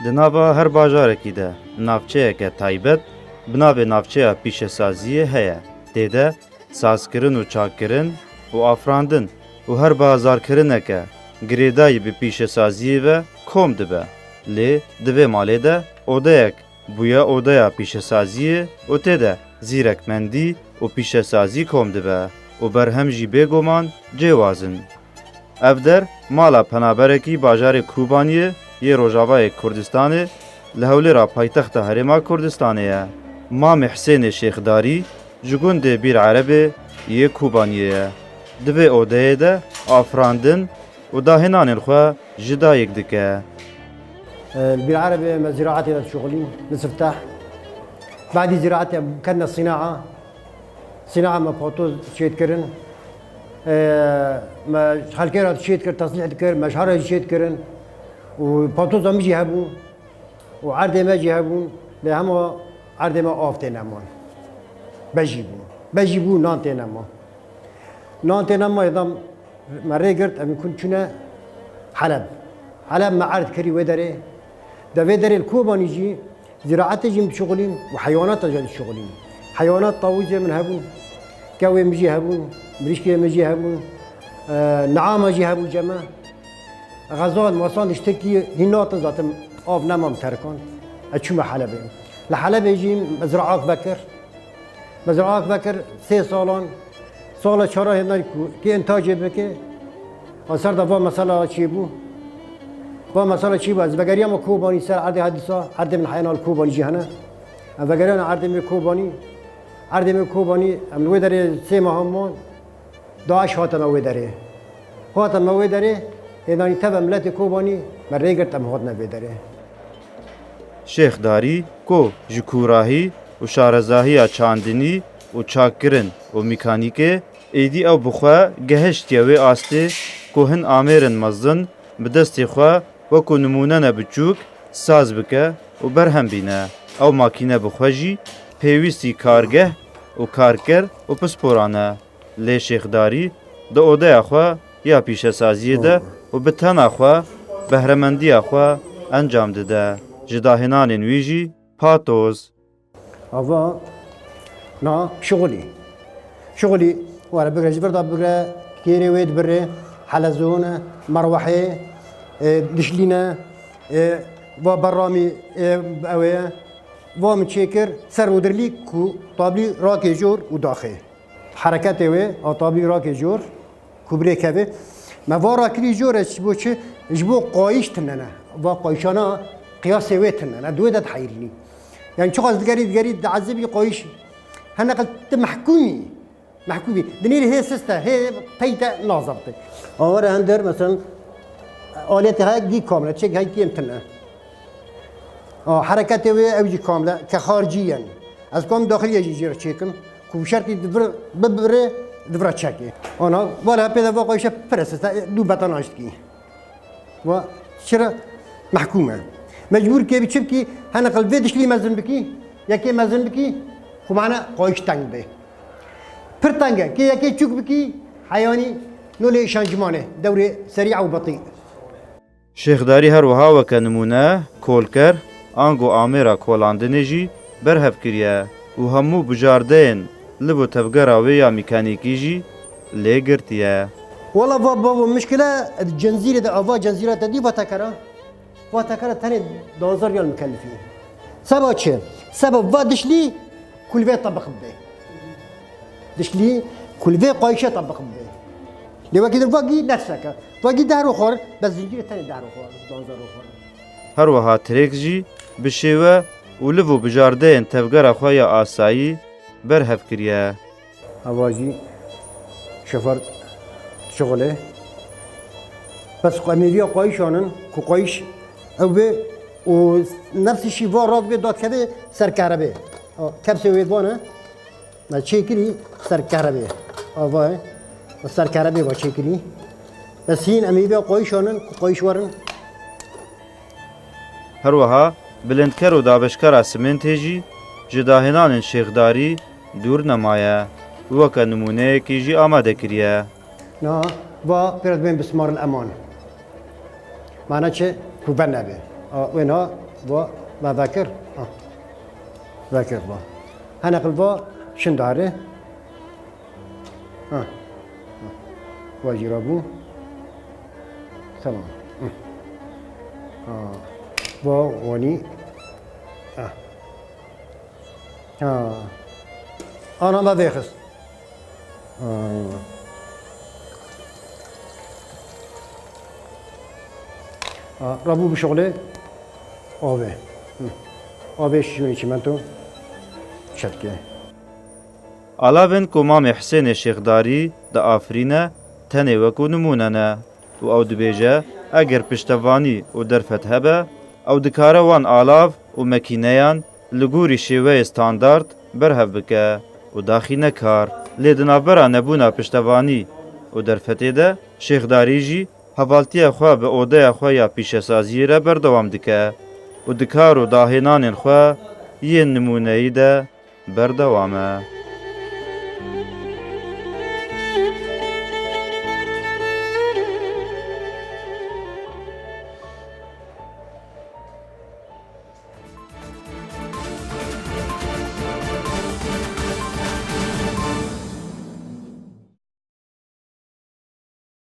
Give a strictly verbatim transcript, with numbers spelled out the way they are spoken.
Di nava her bajarekî de navçeyeke taybet bi navê navçeya pîşesaziyê heye. Tê de sazkirin û çakkirin û afirandin û her bazarkirineke girêdayî bi pîşesaziyê ve kom dibe. Lê di vê malê de odeyek bûye odeya pîşesaziyê û tê de zîrekmendî û pîşesazî kom dibe û berhem jî bêguman cêwaz in. Ev der mala penaberekî bajarê Kobaniyê yê Rojavayê Kurdistanê li hewlêra paytexta Herêma Kurdistanê ye. Mamê Hisênê Şêxdarî ji gundê Bîr Erebê yê Kobaniyê ye. Di vê odeyê de afirandin û dahênanên xwe ji dayik dike. Li Bîr Erebê me ziraetê de dişuxulîn, li sifteh. Badî ziraetê em ketine sînaa. Sînaa me patoz çêt kirin. Ee, me ji xelkê re çêt kir, teslîh dikir, me ji her re jî çêt kirin. Û patoza min jî hebû. Û erdê me jî hebûn. Lê hema erdê me av tê neman. Bejî bû. Bejî bû, nan tê neman. Nan tê neman, êdam me rê girt, em kun çûne Heleb. Heleb me erd kirî wê derê. De vê derê li Kobanî jî ziraetê jî em dişuxulîn û heywanata jî dişuxulîn. Heywanat tawûzê min hebûn, kewê min jî hebûn, mirîşkê min jî hebûn, e, niama jî hebû ceme. Xezal, masan diştekî hîn natin zaten av nemam terkan. Ez çûme Helebê. Li Helebê jî mezraak vekir. Mezraak vekir sê salan. Sala çara hêndan ku kê intacê bike. A ser de va mesela çêbû. Va mesela çêbû. Ez vegeriya me Kobanî ser erdê hedîsa, erdê min heyana li Kobanî jî hene. Em vegeriya erdê me Kobanî. Erdê me Kobanî, em li wê derê sê meha man. Daeş hate me wê derê. Hate me wê derê, hênanî teve miletê Kobanî me rê girt, em hatine vê derê. Şêx Darî ku ji kûrahî û şarezahiya çandinî û çakkirin û mîkanîkê êdî ew bi xwe gehiştiye wê astê ku hin amêrin mezin bi destê xwe wekû nimûnene biçûk saz bike û berhem bîne. Ew makîne bi xwe jî pêwîstî kargeh û karker û pisporan e. Lê Şêxdarî di odeya xwe ya pîşesaziyê de û bi tena xwe behremendiya xwe encam dide. Ji dahênanên wî jî patoz. Ava na şixulî. Şixulî were bigre, ji vir de bigre, kêrê wê dibirê, helezûn e, merwehê, e, dişlî ne, e, va berramî, e, ew ê. Va min çêkir ser û dirlî ku tablî rakê jor û daxê. Hereketê wê a tablî rakê jor ku birê kevê. Me va rakirî jor e ji bo çi? Ji bo qayîş tune ne. Va qayîşana qiyasê wê tune ne. Di wê de diheyirînî. Yani çiqas digerî, digerî diezibî qayîş. Hene qil tu mehkûm î. Mehkûm î. Dinêrî hê sist e, hê pey te nazebite. Awere hender, mesela, aliyetê heye gî kamile, çek heye kêm tune. A, hereketê wê ew jî kamile, ke xarcî yen. Ez kam daxiliyê jî jê re çêkim. Ku şertî di vir bibire, di vir çekê. Ana, wala pê de va qayşe pir e, sista, du beta naştikî. Va, çira mehkûm e. Mecbûr kê bi çi bikî, hene qil vê dişlî mezin bikî, yekê mezin bikî, ku mane qayş teng bê. Pir teng e, kê yekê çûk bikî, heyanî nolê şanjimanê, dewrê serî ew betî. Şêxdarî her wiha weke nimûne kolker, ango amêra kolandinê jî berhev kiriye û hemû bijardeyên liv û tevgera wê ya mîkanîkî jî lê girtiye. Wala va bavo mişkile di cenzîrê de ava cenzîra te dî va tekera. Va tekera tenê danzar yan mükellefî. Seba çi? Seba va dişlî kulvê tebiq bibe. Dişlî kulvê qayşe tebiq bibe. Lê wekî din vagî nefseke. Vagî dehro xwar, bes zincîrê tenê dehro xwar, danzaro xwar. Her wiha tirêk jî bi şêwe û liv û bijardeyên tevgera xwe ya asayî berhev kiriye. Eva jî şoför şixulê. Bes qemêriya qayişan in ku qayîş ew bê û nefsî şî va rak bê dadkevê ser kerebê. Kepsê wê vane. Me çêkirî ser kerebê. Ava ye. Ser kerebê va çêkirî. Bes hîn em hêviya qayîşan in ku qayîş werin. Her wiha bilindker û dabeşkera simêntê jî ji dahênanên Şêxdarî dûr nemaye û weke nimûneyekî jî amade kiriye. Niha va pê re dibên bismar el eman. Mane çi? Ku venebe. A, wê niha Va, va vekir. Ha. Vekir va. Hene qil va şindare. Ha. Ha. Va jî rabû. Tamam. Hı. Ha. Va wanî. Ha. Ha. Ana me vêxist. Ha. Ha, rabû bi şixulê avê. Hı. Avê şûnî çimento çetke. Alavên ku Mamê Hisênê Şêxdarî diafirîne tenê wekû nimûne ne û ew dibêje, eger piştevanî û derfet hebe, ew dikare wan alav û mekîneyan li gorî şêweyê standard berhev bike û daxîne kar. Lê di navbera nebûna piştevanî û derfetê de Şêxdarî jî hevaltiya xwe bi odeya xwe ya pîşesaziyê re berdewam dike û di kar û dahênanên xwe yên nimûneyî de berdewam e.